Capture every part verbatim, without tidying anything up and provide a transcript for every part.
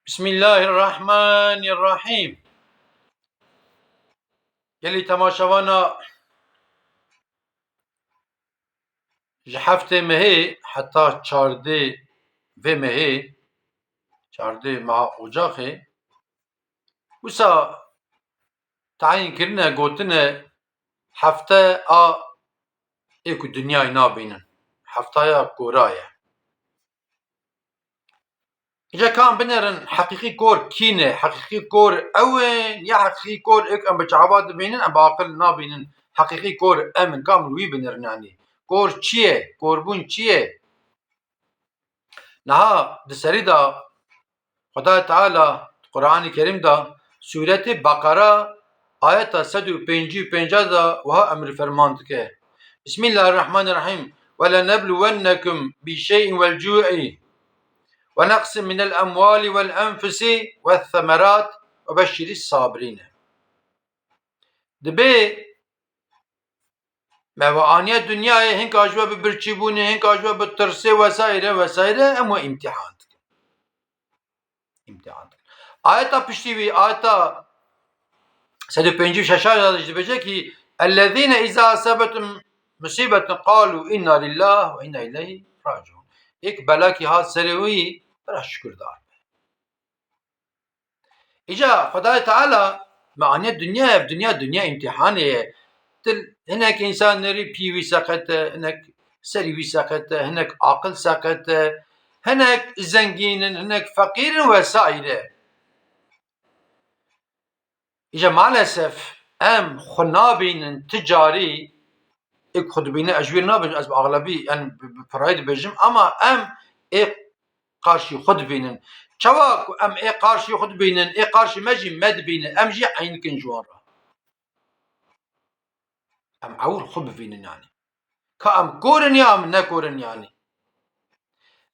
Bismillahirrahmanirrahîm. Gelî temaşevana ji heftê mehê heta çardê vê mehê, çardê meha Ocaxê, wisa tayîn kirine, gotine hefte a ê ku dinyayê nabînin. Heftaya kora ye. Îca ka em binêrin, heqîqî kor kî ne? Heqîqî kor ew in, ya heqîqî kor ê ku em bi çava dibînin, em bi aqil nabînin? Heqîqî kor em in, ka em li wî binêrin, yanî kor çi ye? Korbûn çi ye? Niha di serî de Xwedayê Teala di Quranê Kerîm de, Sûretê Beqera, ayeta sed û pêncî û pênc de wiha emrî ferman dike: Bismillahirrahmanirrahîm. "Ve lenebluwennekum bi şey'in vel cu'i ve neqsin minel emwali vel enfusi ve semerat ve beşşiris sabirîne." Dibê me we aniye dinyayê, hinka ji we bi birçîbûnê, hinka ji we bi tirsê vesaire vesaire, em we îmtihan dikin. Îmtihan dikin. Ayeta piştî wî, ayeta sed û pêncî û şeş de jî dibêje ki, "Ellezîne îza asabethum musîbetun qalû inna lillah ve inna ileyhî raciûn." Ê ku belakî hat serê wî, bira şukirdar be. Îca Xwedayê Teala, me aniye dinya, ev dinya, dinya îmtîhanê ye. Til hinek însan nerî pî wî seqet e, hinek serî wî seqet e, hinek aqil seqet e, hinek zengîn in, hinek feqîr in vesaire. Îca maalesef em xwe nabînin ti carî, ê ku xwe dibîne, ez ji wî nabêjim, ez bi axlebî, yani bi, bi pirayî dibêjim, ama em ê qarşî xwe dibînin. Çawa ku em ê qarşî xwe dibînin, ê qarşî me jî me dibîne, em jî eyn dikin ji wan re. Em ewil xwe bivînin yani. Ka em kor in ya em ne kor in yani.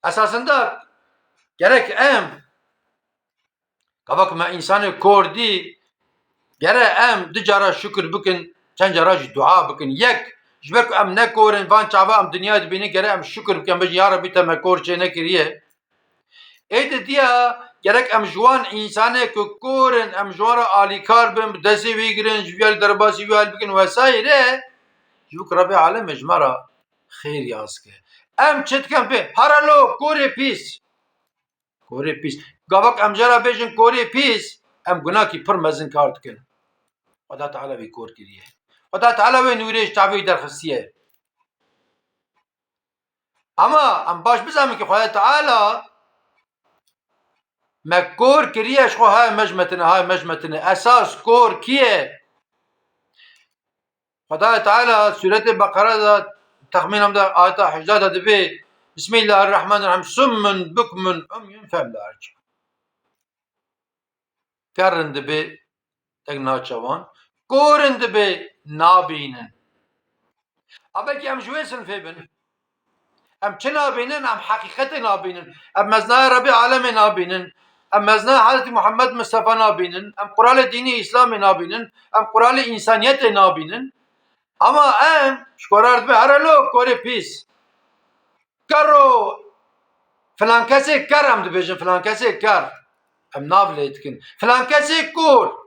Esasında gerek em, gava ku me însanê kor dî, gere em du cara şukir bikin, çend cara jî dua bikin. Yek, ji ber ku em ne kor in, van çava em dinya dibînin, gere em şukir bikin, bêjin, "Ya Rebî, te me kor çê nekiriye." Ê didiya, gerek em ji wan însanê ku kor in, em ji wan re alîkar bin, bi destê wî girin, ji vî alî derbasî wî alî bikin vesaire, ji bo ku Rebê Alemê ji me re xêr yaz ke. Em çi dikin pê? Hara lo, korê pîs. Korê pîs. Gava ku em jê re bêjin korê pîs, em gunakî pir mezin kar dikin. Xweda Teala wî kor kiriye. Xweda Teala wê nûrê ji çavê wî derxistiye. Ama em baş bizanin ki Xwedê Teala me kor kiriye, ji xwe hay me ji me tine, hay me ji me tine. Esas kor kî ye? Xwedayê Teala Sûretê Beqere de, texmîna min de ayeta hejdeh de dibê, Bismillahirrahmanirrahim, summun bukmun umyun fehum la yerciun. Ker in dibê, tek naçe wan, kor in dibê, nabînin. A belkî em ji wê sinfê bin. Em çi nabînin? Em heqîqetê nabînin. Em mezinaya Rebê Alemê nabînin. Em mezinaya Hezretî Muhammed Mistefa nabînin. Em quralê dînî Îslamê nabînin. Em quralê însaniyetê nabînin. Ama em ji korar dibe here lo korê pîs. Kero, filan kesê ker em dibêjin, filan kesê ker. Em nav lê dikin. Filan kesê kor.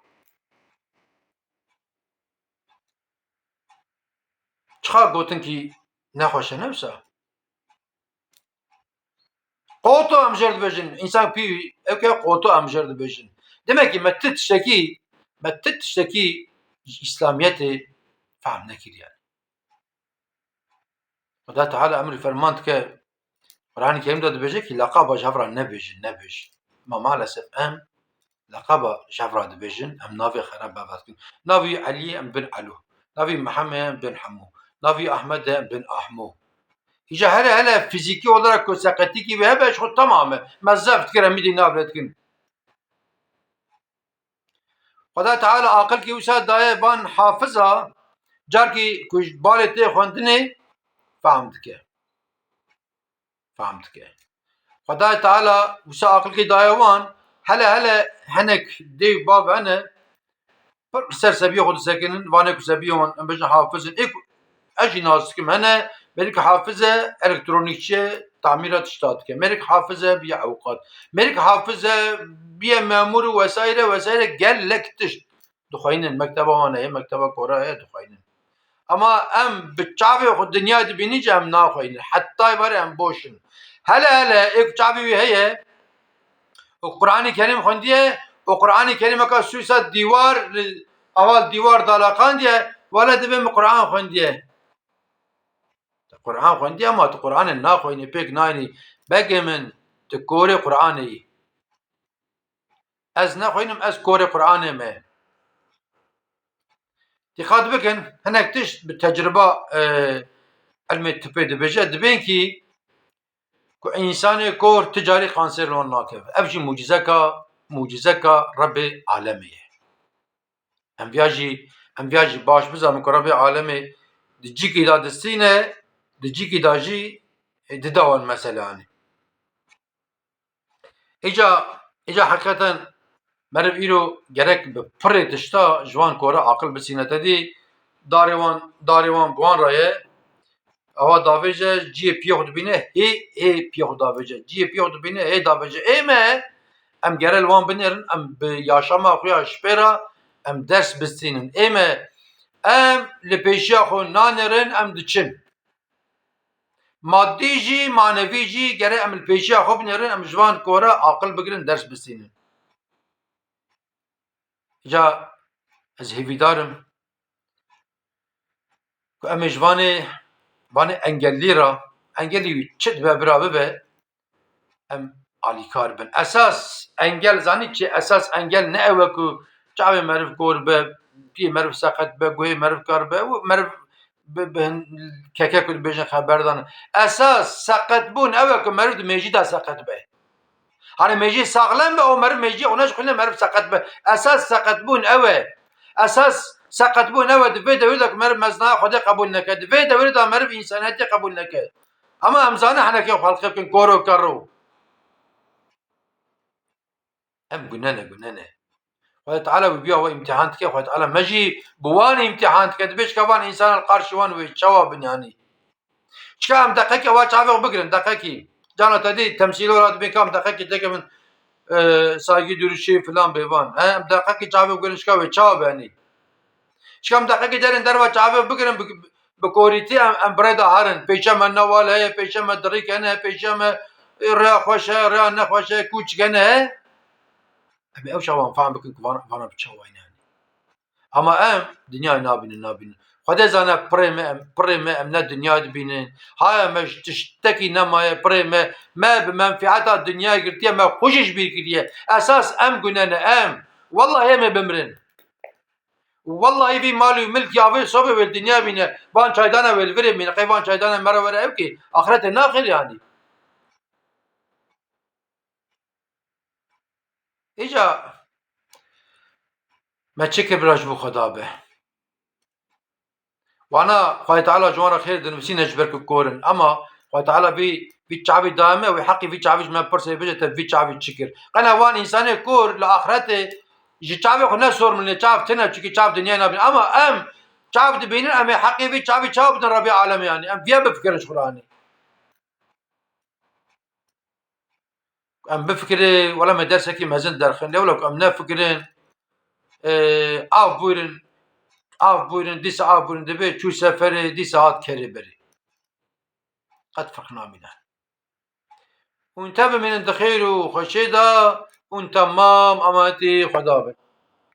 Çiqa gotinkî nexweş e, ne wisa? Qoto em jê re dibêjin. Însan pî, ew ke qoto em jê re dibêjin. Demek ki me ti tiştekî, me ti tiştekî ji Îslamiyetê fehm nekiriye. Xweda Teala emrî ferman dike, Quranê Kerîm de dibêje ki leqaba ji hev re nebêjin, nebêjin. Ma maalesef em leqaba ji hev re dibêjin, em navê xerab bi hev re dikin. Navê wî Elî ye, em bin Elo. Navê wî Mihemed ye, em bin Hemo. Navê wî Ahmed e, em bin Ahmo. Îca hele hele fizîkî olarak ku seqetîkî wê hebe, ji xwe temam e. Me zef dikir, em îdî nav lê dikin. Xweda Teala aqilkî wisa daye van hafiza, carkî ku ji balê tê xwendinê, fehm dike. Fehm dike. Xwedayê Teala wisa aqilkî daye wan, hele hele hinek dê û bav hene, pir ser seviyê xwe disekinin, vanê ku seviyê wan, em bêjin hafiz in. Ê ku ez jî nas dikim hene, belkî hafize elektronîkçi ye, tamîra tişta dike. Mêrik hafiz e, biye ewqat. Mêrik hafiz e, biye memûr û wesaîre, wesaîre gelek tişt. Dixweynin, mekteba wan heye, mekteba kora heye, dixweynin. Ama em bi çavê xwe dinya dibînin jî em naxweynin. Heta êvarê em boş in. Hele hele ê ku çavê wî heye û Qur'anê Kerîm xwendiye û Qur'anê Kerîm weka sûsa dîwar li, ava li dîwar dalaxandiye, wele dibê min Qur'an xwendiye. Te Qur'an xwendiye ama tu Qur'anê naxweyne, pêk nayînî. Begê min, tu korê Qur'anê yî. Ez nexwînim, ez korê Qur'anê me. Dîqat bikin, hinek tişt bi tecrüba, e, ilmê tibê dibêje, dibên kî ku însanê kor ti carî kanser li wan nakeve. Ev jî mucizeka, mucizeka Rebbê alemê ye. Em viya jî, em viya jî baş bizanin ku Rebbê alemê di cîkî de distîne, di cîkî de jî, e, dida wan meseleyanê. Îca, îca heqîqeten meriv îro gerek bi pirê tişta ji wan kore aqil bisîne te dî, darê wan, darê wan bi wan re ye. Ewa davêje, ciyê piyê xwe dibîne, hê, hê piyê xwe davêje. Ciyê piyê xwe dibîne, hê davêje. Ê me, em gere li wan binêrin, em bi yaşama xwe ya ji pê re, em ders bistînin. Ê me, em li pêşiya xwe nanêrin, em diçin. Madî jî, manevî jî gere em li pêşiya xwe binêrin, em ji van kore aqil bigirin, ders bistînin. Îca ez hêvîdar im ku em ê ji vanê, vanê engellî re, engelî wî çi dibe bira bibe, em alîkar bin. Esas engel zanî çi? Esas engel ne ew e ku çavê meriv kor be, piyê meriv seqet be, guhê meriv kar be, û meriv bi, bi hin-, keke ku dibêjin xeber dane. Esas seqetbûn ew e ku meriv di mêjî de seqet be. Hani mêjî saxlem be, o meriv mêjî, ona ji xwîne meriv seqet be. Esas seqetbûn ew e. Esas seqetbûn ew e, di vê dewrê de ku meriv mezinaya Xwedê qebûl neke. Di vê dewrê de meriv însaniyetê qebûl neke. Ama em zanin henekê xwe xelqê bikin, kor û kerr û. Em gune ne, gune ne. Xwedê Teala bi biya we îmtihan dike, Xwedê Teala me jî bi wan îmtihan dike. Dibê çika van însan li qarşî wan wê çawa bin yanî. Çika em deqekê wa çavê xwe bigirin, deqekî. Cana te dî temsîlo ra dibê kam deqekî teke min, e, saygî duruşê filan bê van. He, em deqekî çavê xwe bigirin, çika wê çawa be yanî. Çika em deqekî derin derva çavê xwe bigirin, bi, bi korîtî em, em bi rê de herin. Pêşe me newal heye, pêşe me dirîk hene, pêşe me, e, rêya xweş heye, rêya nexweş heye, kûçik hene. Em ê ew çawan fehm bikin ku van-, vana bi çawa ne. Ama em dinyayê nabînin, nabînin. Xwedê zane pirê me em, pirê me em ne dinyayê dibînin. Haya me ji tiştekî nemaye, pirê me, me bi menfîeta dinyayê girtiye, me xwe jî ji bîr kiriye. Esas em gune ne, em. Wellahî em ê bimirin. Wellahî vî malî û milkî avê sobê wê dinya bîne. Van çaydana wê li virê bîne. Qey van çaydana me re were ew kê. Axretê naxir yanî. Îca me çi kir bira ji bo Xweda be? Wana Xwedê Teala ji wan re xêr dinivîsîne ji ber ku kor in. Ema Xwedê Teala vî, vî çavî daye me, wê heqî vî çavî ji me pirse, bêje te vî çavî çi kir? Qena wan însanê kor li axretê ji çavê xwe ne sor milê, çav tune, çunkî çav dinyayê nabîne. Ema em çav dibînin, em ê heqê vî çavî çawa bidin Rebê alemê yanî? Em viya bifikirin ji xwe re anî. Em bifikirê, wela me dersekî mezin derxin. Lê wela ku em nefikirin, e, av bûrin, av bûrin, dîsa av bûrin dibe, çû seferê, dîsa hat kerê berê. Qet firq namîne. Hûn te bimînin di xêr û xweşê de, hûn temam amanetî Xweda bin.